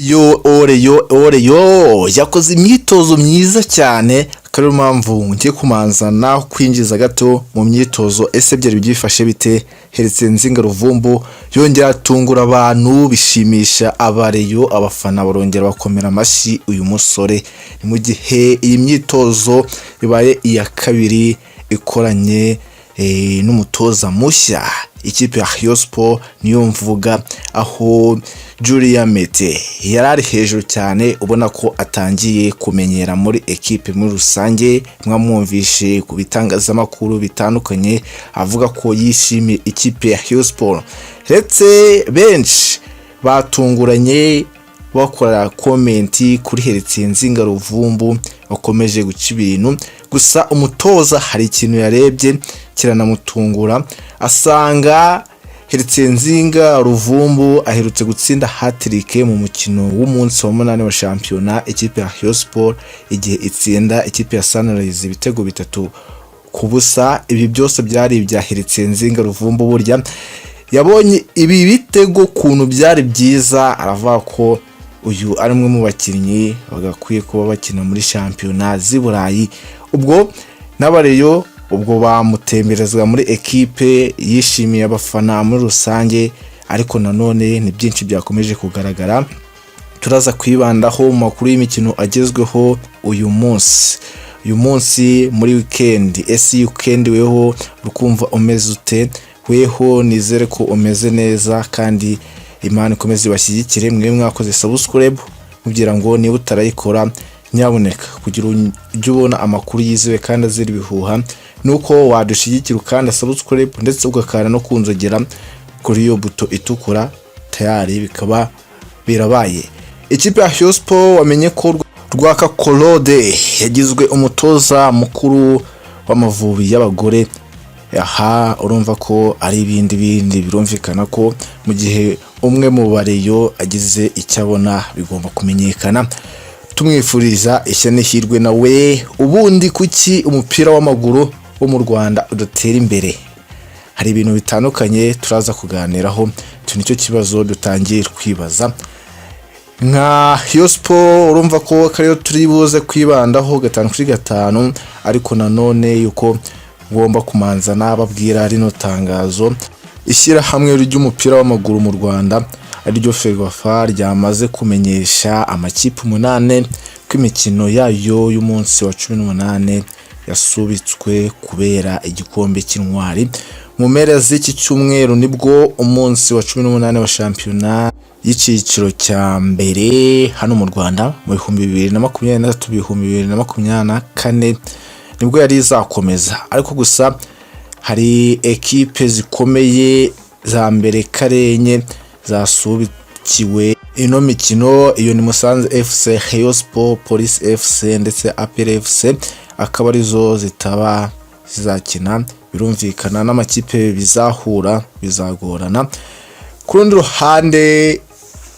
Yo oreyo oreyo yakoze imyitozo myiza cyane, akaba ariyo mpamvu ngiye kumanza naho kwinjiza gato mu myitozo. Ese byari byifashe bite? Heritier Nzinga Luvumbu yongera atungura abantu, bishimisha abareyo, abafana barongera bakomera amashyi uyu musore. Ni mu gihe iyi myitozo ibaye iya kabiri ikoranye n'umutoza mushya ikipe ya Rayon Sports, niyo mvuga, aho Julien Mete yari ari hejuru cyane, ubona ko atangiye kumenyera muri ekipe muri rusange. Mwamwumvishe ku bitangazamakuru bitandukanye avuga ko yishimiye ikipe ya Rayon Sports, ndetse benshi batunguranye bakora comment kuri Heritier Nzinga Luvumbu bakomeje guca ibintu. Gusa umutoza hari ikintu yarebye kiranamutungura, asanga Heritier Nzinga Luvumbu aherutse gutsinda hat-trick mu mukino w'umunsi wa 8 wa shampiyona, ikipe ya Rayon Sports igihe itsinda ikipe ya Sunrise ibitego 3-0. Ibi byose byari ibya Heritier Nzinga Luvumbu. Burya yabonye ibi bitego ukuntu byari byiza, aravuga ko uyu ari umwe mu bakinnyi bagakwiye kuba bakina muri shampiyona z'i Burayi. Ubwo n'abareyo ubwo bamutemberezwa muri ekipe, yishimiye abafana muri rusange. Ariko nanone ni byinshi byakomeje kugaragara, turaza kwibandaho mu makuru y'imikino agezweho uyu munsi. Uyu munsi muri weekend, ese iyi weekend weho ukumva umeze ute? Weho nizere ko umeze neza kandi Imana ikomeze ibashyigikire. Mwe mwakoze subscribe, mubwira ngo niba utarayikora nyabuneka, kugira ujye ubona amakuru yizewe kandi azira ibihuha, nuko wadushyigikira ukanda subscribe ndetse ugakanda no kunzogera kuri iyo buto itukura, tayari bikaba birabaye. Ikipe ya Rayon Sports, wamenye ko Rwaka Claude yagizwe umutoza mukuru w'Amavubi y'abagore. Aha urumva ko ari ibindi bindi, birumvikana ko mu gihe umwe mu bareyo agize icyo abona bigomba kumenyekana. Tumwifuriza ishya n'ihirwe nawe. Ubundi kuki umupira w'amaguru wo mu Rwanda udatera imbere? Hari ibintu bitandukanye turaza kuganiraho, icyo nicyo kibazo dutangiye kwibaza nka Rayon Sports. Urumva ko kariyo turi buze kwibandaho 5 kuri 5, ariko nanone yuko ngomba kumanza nababwira rino tangazo: ishyirahamwe ry'umupira w'amaguru mu Rwanda, ariryo FERWAFA, ryamaze kumenyesha amakipe 8 ko imikino yayo y'umunsi wa 18 yasubitswe kubera igikombe cy'Intwari. Mu mpera z'iki cyumweru nibwo umunsi wa 18 wa shampiyona y'icyiciro cya mbere hano mu Rwanda mu 2023, 2024 nibwo yari izakomeza, ariko gusa hari ekipe zikomeye za mbere karenye zasubikiwe ino mikino. Iyo ni Musanze FC, Rayon Sports, Police FC ndetse APR FC, akaba arizo zitaba zizakina. Birumvikana n'amakipe bizahura bizagorana. Ku rundi ruhande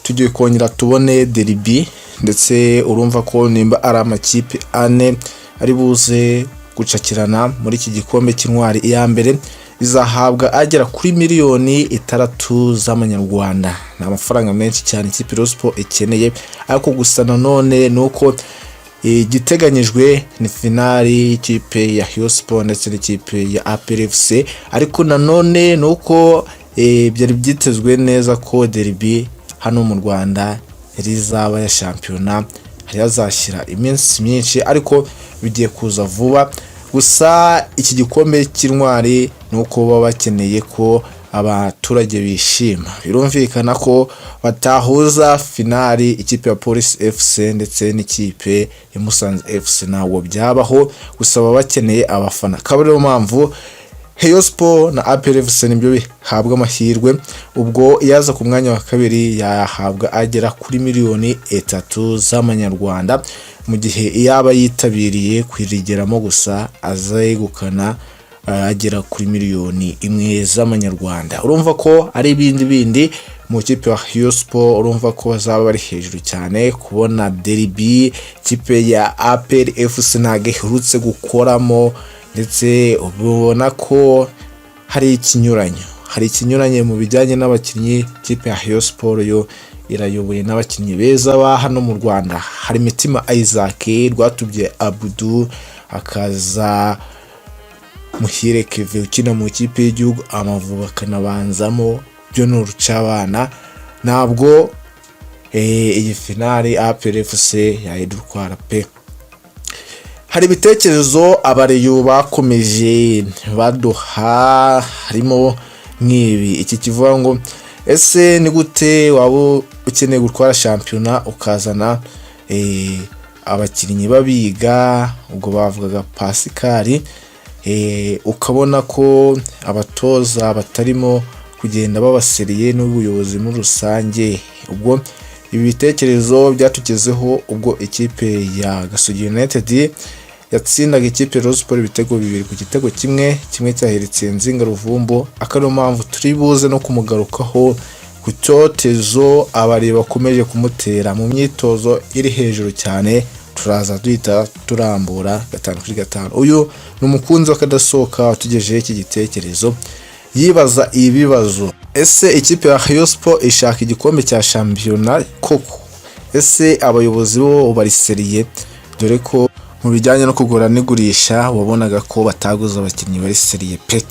tugiye kongera tubone derby, ndetse urumva ko nimba ari amakipe ane ari buze gucakirana muri iki gikombe cy'Intwari, iya mbere izahabwa agera kuri miliyoni 6 z'amanyarwanda. Ni amafaranga menshi cyane ikipe Rayon Sports ikeneye, ariko gusa nanone ni uko igiteganyijwe ni finali y'ikipe ya Rayon Sports ndetse n'ikipe ya APR FC. Ariko nanone ni uko byari byitezwe neza ko derby hano mu Rwanda rizaba ya shampiyona, hari hazashyira iminsi myinshi, ariko bigiye kuza vuba. Gusa iki gikombe cy'Intwari ni uko baba bakeneye ko abaturage bishima. Birumvikana ko batahuza finali ikipe ya Police FC ndetse n'ikipe ya Musanze FC, ntabwo byabaho. Gusa baba bakeneye abafana, akaba ariyo mpamvu Rayon Sports na APR FC nibyo bihabwa amahirwe. Ubwo yaza ku mwanya wa kabiri yahabwa agera kuri miliyoni 3 z'amanyarwanda, mu gihe yaba yitabiriye kurigeramo gusa azegukana agera kuri miliyoni 1 z'amanyarwanda. Urumva ko ari ibindi bindi mu kipe ya Rayon Sports. Urumva ko bazaba bari hejuru cyane kubona derby ikipe ya APR FC ntabwo iherutse gukoramo, ndetse ubona ko hari ikinyuranyo, hari ikinyuranye mu bijyanye n'abakinnyi. Ikipe ya Rayon Sports yo irayoboye n'abakinnyi beza ba hano mu Rwanda. Hari Mitima Isaac, Rwatubye Abudu, hakaza Muhire Keve ukina mu ikipe y'igihugu Amavubi akanabanzamo. Byo ni urucabana, ntabwo iyi finale APR FC yayidutwara pe. Hari ibitekerezo abareyo bakomeje baduha, harimo nk'ibi, iki kivuga ngo: "Ese ni gute waba ukeneye gutwara shampiyona ukazana abakinnyi babiga?" Ubwo bavugaga Pascal. Ukabona ko abatoza batarimo kugenda babaseriye n'ubuyobozi muri rusange. Ubwo ibi bitekerezo byatugezeho ubwo ikipe ya Gasogi United yatsindaga ikipe ya Rayon Sports ibitego 2-1, kimwe cyaheretse Nzinga Ruvumbu, akaba ariyo mpamvu turi buze no kumugarukaho ku cyotezo abari bakomeje kumutera mu myitozo iri hejuru cyane. Turaza duhita turambura 5 kuri 5. Uyu ni umukunzi w'akadasohoka watugejeho iki gitekerezo, yibaza ibibazo: ese ikipe ya Rayon Sports ishaka igikombe cya shampiyona koko? Ese abayobozi bo bari sérieux? Dore ko mu bijyanye no kugura n'igurisha wabonaga ko bataguze abakinnyi bari sérieux pe.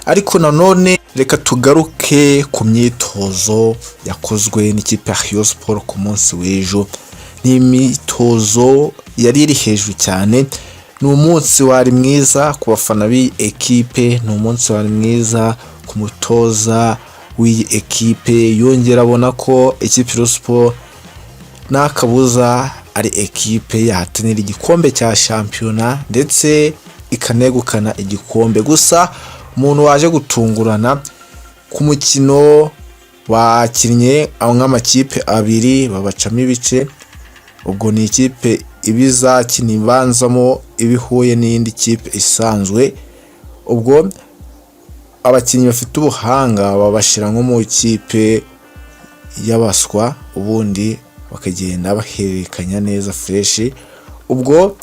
Ariko nanone reka tugaruke ku myitozo yakozwe n'ikipe ya Rayon Sports ku munsi w'ejo. Ni imyitozo yari iri hejuru cyane. Ni umunsi wari mwiza ku bafana b'iyi ekipe, ni umunsi wari mwiza ku mutoza w'iyi ekipe. Yongera abona ko ikipe Rayon Sports nta kabuza ari ekipe yahatanira igikombe cya shampiyona ndetse ikanegukana igikombe. Gusa umuntu waje gutungurana ku mukino bakinnye nk'amakipe abiri, babacamo ibice. Ubwo ni ikipe iba izakina ibanzamo iba ihuye n'iyindi kipe isanzwe. Ubwo abakinnyi bafite ubuhanga babashyira nko mu ikipe y'abaswa, ubundi bakagenda bahererekanya neza fresh. Ubwo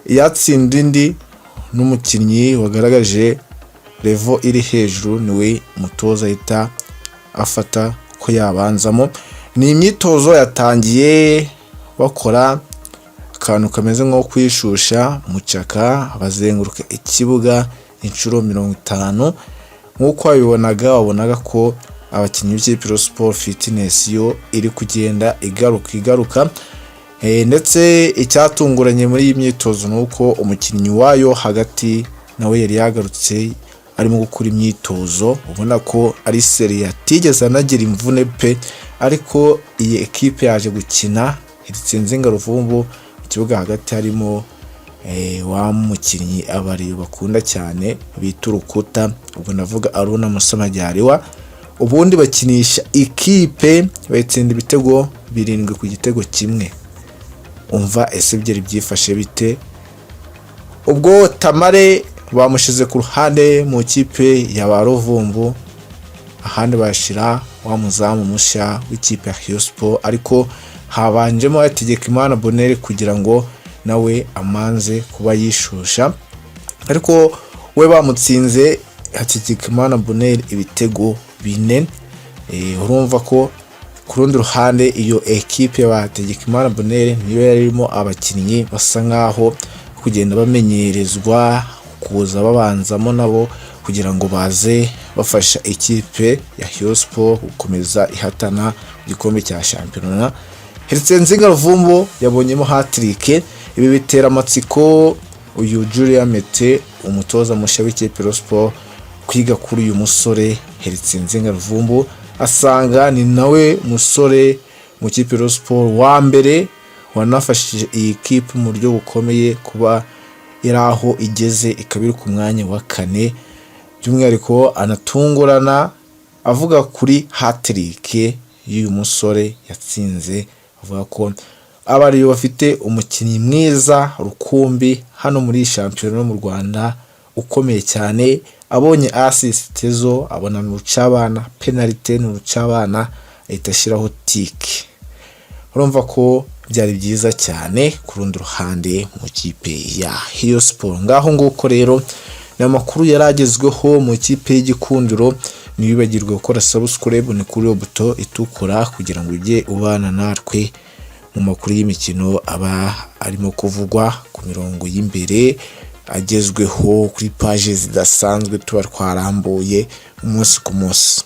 yatsinda indi n'umukinnyi wagaragaje level iri hejuru, niwe mutoza ahita afata ko yabanzamo. Ni imyitozo yatangiye bakora akantu kameze nko kwishusha mucaka, bazenguruka ikibuga inshuro 50. Nk'uko wabibonaga, wabonaga ko abakinnyi b'ikipe Rayon Sports fitness yo iri kugenda igaruka igaruka. Ndetse icyatunguranye muri iyi myitozo ni uko umukinnyi wayo hagati nawe yari yagarutse arimo gukora imyitozo, ubona ko ari sérieux, atigeze anagira imvune pe. Ariko iyi ekipe yaje gukina itsinze Ruvumbu, mu kibuga hagati harimo wa mukinnyi abari bakunda cyane bita urukuta, ubwo navuga Aruna Musa Majyariwa. Ubundi bakinisha ikipe bayitsinda ibitego 7-1. Umva, ese byari byifashe bite? Ubwo Tamare bamushyize ku ruhande mu ikipe ya ba Ruvumbu, ahandi bashyira wa muzamu mushya w'ikipe ya Rayon Sports, ariko habanjemo Hategekimana Bonheur kugira ngo nawe amanze kuba yishusha, ariko we bamutsinze Hategekimana Bonheur ibitego 4. Urumva ko ku rundi ruhande iyo ekipe ya Hategekimana Bonheur niyo yari irimo abakinnyi basa nkaho kugenda bamenyerezwa kuza babanzamo nabo kugira ngo baze bafasha ikipe ya Rayon Sports gukomeza ihatana igikombe cya shampiyona. Nzinga Ruvumbu yabonyemo hat-trick. Ibi bitera amatsiko uyu Julien Mete, umutoza mushya w'ikipe Rayon Sports, kwiga kuri uyu musore Nzinga Ruvumbu, asanga ni nawe musore mu kipe Rayon Sports wa mbere wanafashije iyi kipe mu buryo bukomeye kuba iri aho igeze, ikaba iri ku mwanya wa kane. By'umwihariko anatungurana avuga kuri hat-trick y'uyu musore yatsinze, avuga ko abariyo bafite umukinnyi mwiza rukumbi hano muri shampiyona no mu Rwanda ukomeye cyane. Abonye assist zo abona ni urucabana, penalite ni urucabana, ahita ashyiraho tick. Urumva ko byari byiza cyane ku rundi ruhande mu kipe ya Rayon Sports. Ngaho nguko rero ni amakuru yari agezweho mu ikipe y'Igikundiro. Ntiwibagirwe gukora subscribe, ni kuri iyo buto itukura, kugira ngo ujye ubana natwe mu makuru y'imikino aba arimo kuvugwa ku mirongo y'imbere, agezweho kuri paje zidasanzwe, tuba twarambuye umunsi ku munsi.